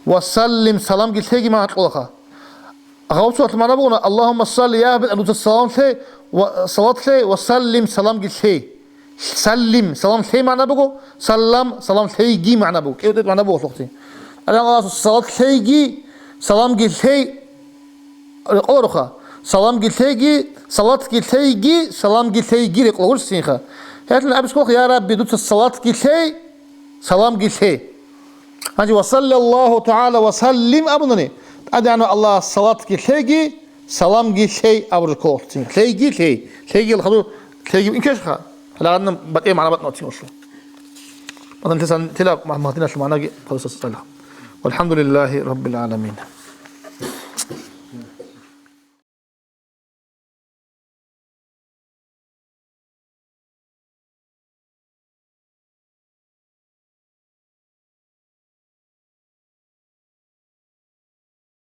ва саллим, саламги лъейги магӀна кьолаха. Гъав суалъ магӀна бугона, Аллагьумма салли, я Рабби, дуца салам лъей, ва салат лъей, ва саллим, саламги лъей. Саллим, салам лъей магӀна буго, саллам, салам лъейги магӀна буго. КӀиго-тӀе магӀна буго лъухъти. Аллагьас салат лъейги, саламги лъей, рекъоларуха. Саламги лъейги, салатги лъейги, саламги лъейги рекъоларуш синха. Гьелъин абис кколаха, я Рабби, дуца салатги лъей, саламги лъей. Гьанже ва саллаллаху тагӀала ва саллим абунани, ТӀадегӀанав Аллагьас салатги лъейги, саламги лъей абураб кколаха. Лъейги лъей. Лъейги хадур, лъейги инкешха. Гьалагъанна батӀи магӀна батӀнавцин уллу. Мадан тилаб магӀнаги хадусас цӀала. Валхамдулиллагьи раббил гӀаламин.